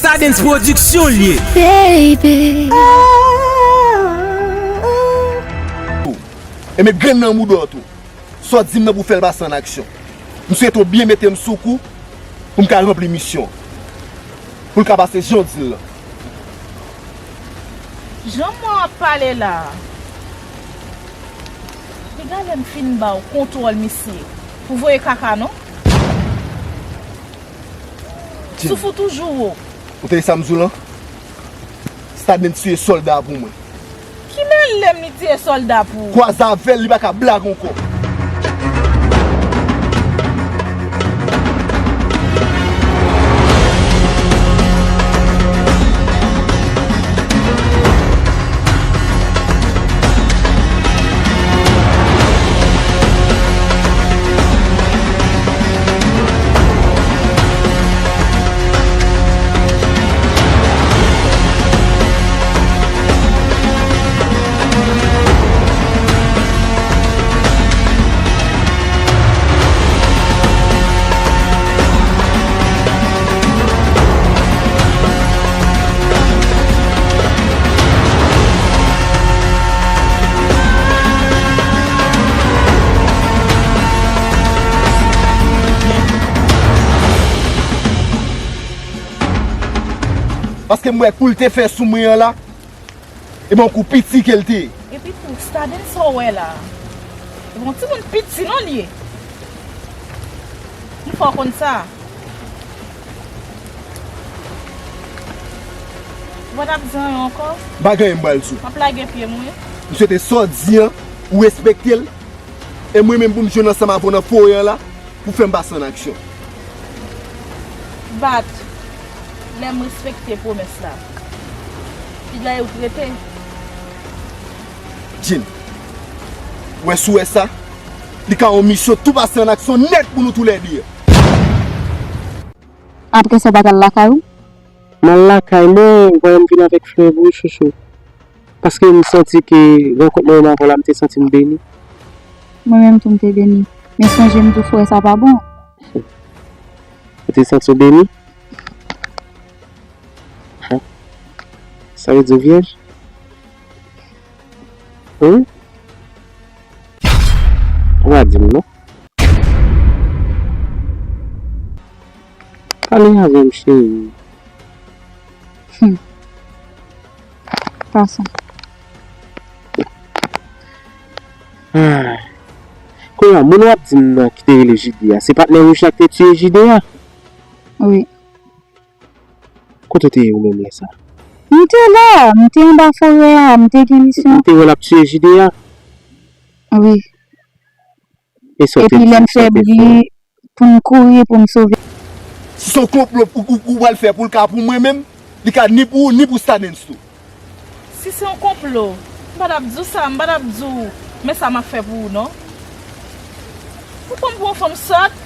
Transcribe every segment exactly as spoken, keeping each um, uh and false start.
Stardens Production l ye. Baby. E met grenn nan mouda w tou. Sa w di m nan pou fè l pase an aksyon. M swete w byen mete m sou kou pou m ka ranpli misyon an. Pou l ka pase jan w di l lan. Jan m wè w ap pale la a, piga lè m fin ba w kontwòl misye pou voye kaka non. Souf ou toujou wo. Ou tande sa m di w lan? Stardens tiye sòlda pou mwen. Ki malè m li tiye sòlda pou ou? Kwaze avè l, li pa ka blag ankò. Paske m wè kou l te fè sou mwen an la, e bon kou piti ke l te ye. Epi tou, Stardens sa w wè la a, e bon timoun piti non li ye. M fè w konn sa. Ou pa t ap di anyen ankò? M pa gen anyen m pral di w. M ap lage pye m wi. M swete sa w di an, ou respekte l. E mwen menm pou m jwenn ansanm avè w nan forè an la, pou fè m pase an aksyon. Bat, lè m respekte pwomès la, piga e ou t rete. Jean, ou wè si w wè sa, li ka yon misyon tou pase an aksyon nèt pou nou toulède. Apre sa, w pa t al lakay ou? M al lakay mwen, ou pa wè m vin avèk flè pou ou, chouchou. Paske m santi ke rankont mwen menm avè w la, m te santi m beni. Mwen menm tou, m te beni. Men sonje m di w frè sa pa bon. Ou te santi w beni? Sa vle di w vyèj? Wi. Ou pa di m non. Pale avè m, cheri. Hmm. Pase. Ay. Kounye a, moun w ap di m nan ki te rele Jide a, se patnè wouj la ki te tiye Jide a? Wi. Kote w te ye ou menm lè sa? M te la, m te anba forè a, m te gen misyon. Ou te wè l ap tiye Jide a? Wi. E sa w te di, sa w te fè? Epi lè m fè bri pou m kouri, pou m sove. Si se yon konplo ou, ou, ou pral fè pou l ka pou mwen menm, li ka ni pou ou, ni pou Stardens tou. Si se yon konplo, m pa t ap di w sa, m pa t ap di w, men sa m ap fè pou ou non. Ou pran m pou yon fanm sòt?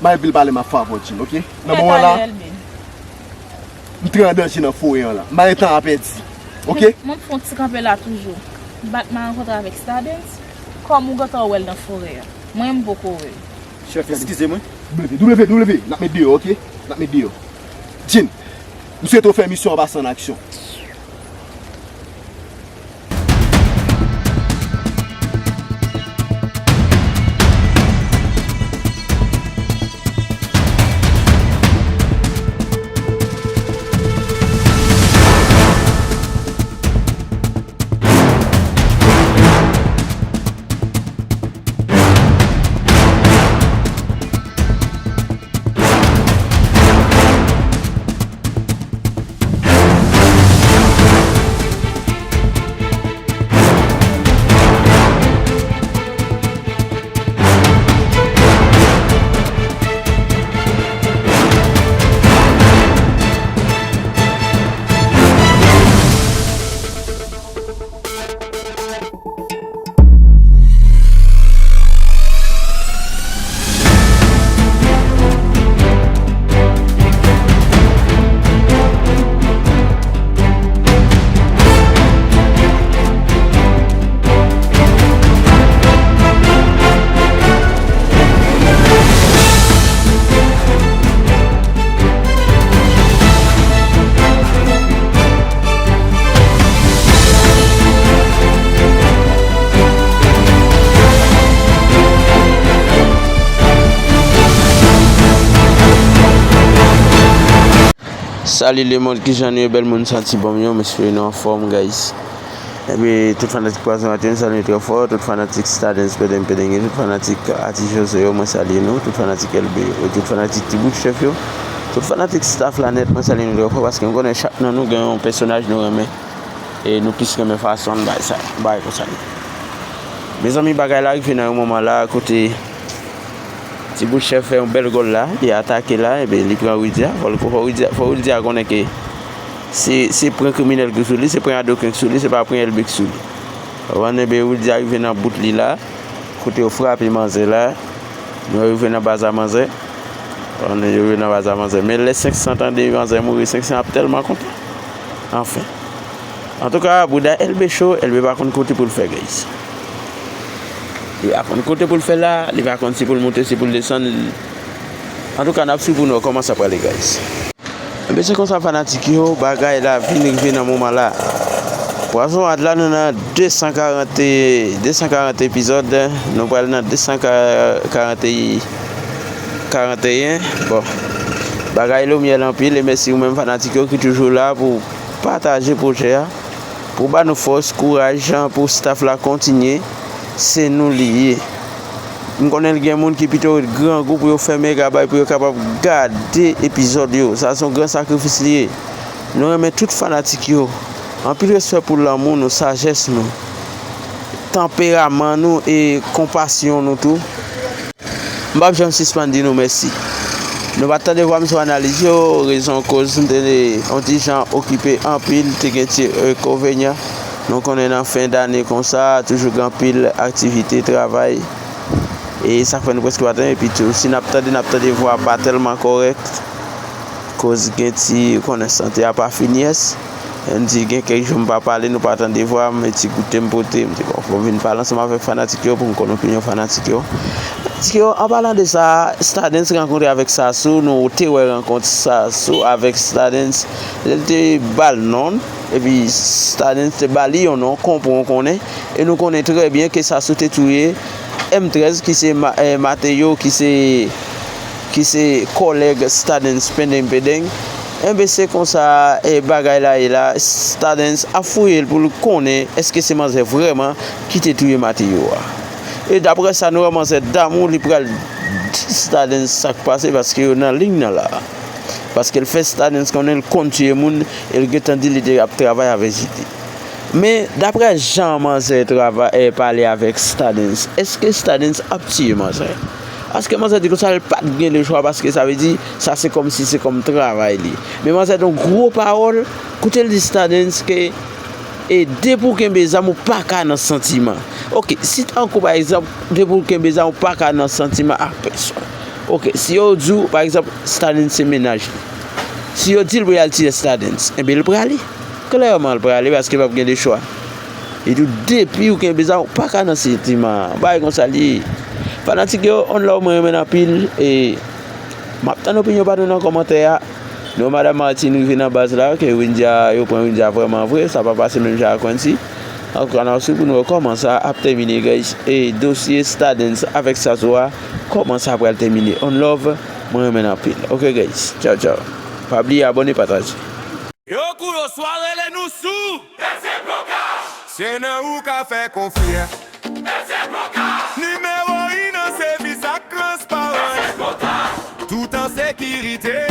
M anvi l pale m ap fè avè w, Jean, oke? Nan moman la, m trè an danje nan forè an la. M pa gen tan a pèdi, oke? Mwen, m fè yon ti kanpe la toujou. Bat m a rankontre avèk Stardens. Kòm ou gentan wè l nan forè a. Mwen, m poko wè l. Chèf, eskize mwen. W, W, W, n ap met deyò, oke? N ap met deyò. Jean, m swete w fè misyon an pase an aksyon. Salut le monde, kijan nou ye, bèl moun, santi bon yo, m espere nou anfòm, guys. Ebyen, tout fanatik Pwazon Atè, m salye nou trè fò, tout fanatik Stardens, Pedeng Pedeng, tout fanatik Atis Jose yo, mwen salye nou, tout fanatik L B yo, tout fanatik Ti Bout Chèf yo, tout fanatik staff la nèt, mwen salye nou trè fò, paske m konnen chak nan nou gen yon pèsonaj nou renmen, e nou plis renmen fason l bay sa, bay konsa. Mezanmi, bagay la rive nan yon moman la, kote Ti Bout Chèf fè yon bèl gòl la, li atake la, ebyen, li pran Widia, fò, fò Widia, fò Widia konnen ke se, se pran kriminèl ki sou li, se pran adoken ki sou li, se pa pran L B ki sou li. Ou konprann, ebyen, Widia rive nan bout li la, kote yo frape manzè la, nou rive nan baz a manzè, ou konprann, yo rive nan baz a manzè. Men lè senk san tande manzè mouri, senk san ap tèlman kontan. Anfen. Antouka, bouda L B cho, L B pa konn kote pou l fè, guys. Li pa konn kote pou l fè la, li pa konn si pou l monte, si pou l desann. Antouka, n ap swiv pou nou wè kòman sa prale, guys. Ebyen, se konsa, fanatik yo, bagay la vin rive nan moman la. Pwazon Ad la, nou nan de san karant, de san karant epizòd, nou pral nan de san karant, karanteyen. Bon, bagay lo myèl anpil, e mèsi ou menm fanatik yo ki toujou la pou pataje pwojè a, pou ba nou fòs, kouraj, pou staff la kontinye, se nou li ye. M konnen l gen moun ki pito ret grangou pou yo fè megabay pou yo kapab gade epizòd yo. Sa se yon gran sakrifis li ye. Nou renmen tout fanatik yo. Anpil respè pou lanmou nou, sajès nou, tanperaman nou e konpasyon nou tou. M p ap janm sispann di nou mèsi. Nou pa t tande vwa m sou analiz yo, rezon koz m te yon ti jan okipe anpil, te gen ti enkonvenyan. Nou konnen nan fen dane konsa, toujou gen anpil aktivite, travay. E sa k fè nou prèske pa tande, epi tou, si n ap tande, n ap tande vwa pa tèlman kòrèk. Koz gen ti, ou konnen, sante a pa fini yès. M di gen kèk jou m pa pale, nou pa tande vwa m, e ti goute m pote. M di bon, fò m vin pale ansanm avèk fanatik yo pou m konn opinyon fanatik yo. Fanatik yo, an palan de sa, Stardens rankontre avèk Sassou, nou te wè rankont Sassou avèk Stardens. Lè l te ba l non, epi Stardens te ba li yon non, konpran, ou konnen. E nou konnen trè byen ke Sassou te touye M trèz, ki se Ma-, eh, Mateo, ki se, ki se kòlèg Stardens Pendeng Pendeng. Enben, se konsa, eh, bagay la ye la. Stardens ap fouye l pou l konnen èske se manzè vrèman ki te touye Mateo a. E daprè sa nou wè, manzè damou, li pral di Stardens sa k pase, paske yo nan liy nan la. Paske l fè Stardens konnen l konn tiye moun, e l gentan di li te ap travay avèk J D. Men, daprè jan manzè travay, eh, pale avèk Stardens, èske Stardens ap tiye manzè? Paske manzè di konsa, l pa t gen lechwa, paske sa vle di, sa se kòmsi se kòm travay li. Men manzè di yon gwo pawòl, kote l di Stardens ke, e depi w kenbe zam, ou pa ka nan santiman. Oke, si tankou, pa egzanp, depi w kenbe zam, ou pa ka nan santiman ak pèsonn. Oke, si yo di w, pa egzanp, Stardens se mennaj li. Si yo di l pou y al tiye Stardens, enben, l prale. Klèman, l prale paske p ap gen de chwa. Li di w depi w kenbe zam, ou pa ka nan santiman. Bagay konsa l ye. Fanatik yo, on love, mwen renmen n anpil. E m ap tann opinyon pa nou nan kòmantè a. Nou, Madanm Martine rive nan baz la, ke Windia, yo pran Windia vrèman vre, sa pa pase menm jan ak Wency. Antouka, n ap swiv pou nou wè kòman sa ap tèmine, guys. E dosye Stardens avèk Sassou a, kòman sa pral tèmine. On love, mwen renmen n anpil. Oke, guys. Tchaw, tchaw. Pa bliye abòne, pataje. Yo kou yo swa rele nou sou. Se nan ou ka fè konfyans. Nimewo inn nan sèvis ak transparans. Tout an sekirite.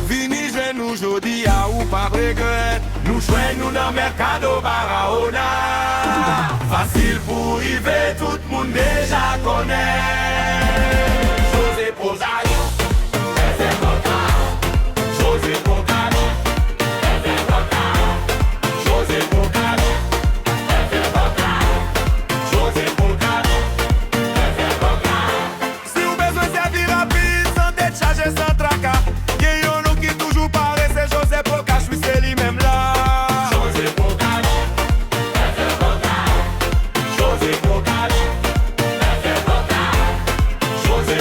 Vini jwenn nou jodi a, ou p ap regrèt. Nou jwenn nou nan Mercado Barahona. Fasil pou rive, tout moun deja konnen. José Pocahon, José Pocahon, José Pocahon, José Pocahon, José Pocahon. Si w bezwen sèvi rapid, san tèt chaje, san traka, gen yon non ki toujou pare, se José Pocahon, wi, se li menm la. José Pocahon, José Pocahon, José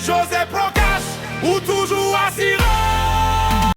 José Procash, ou toujou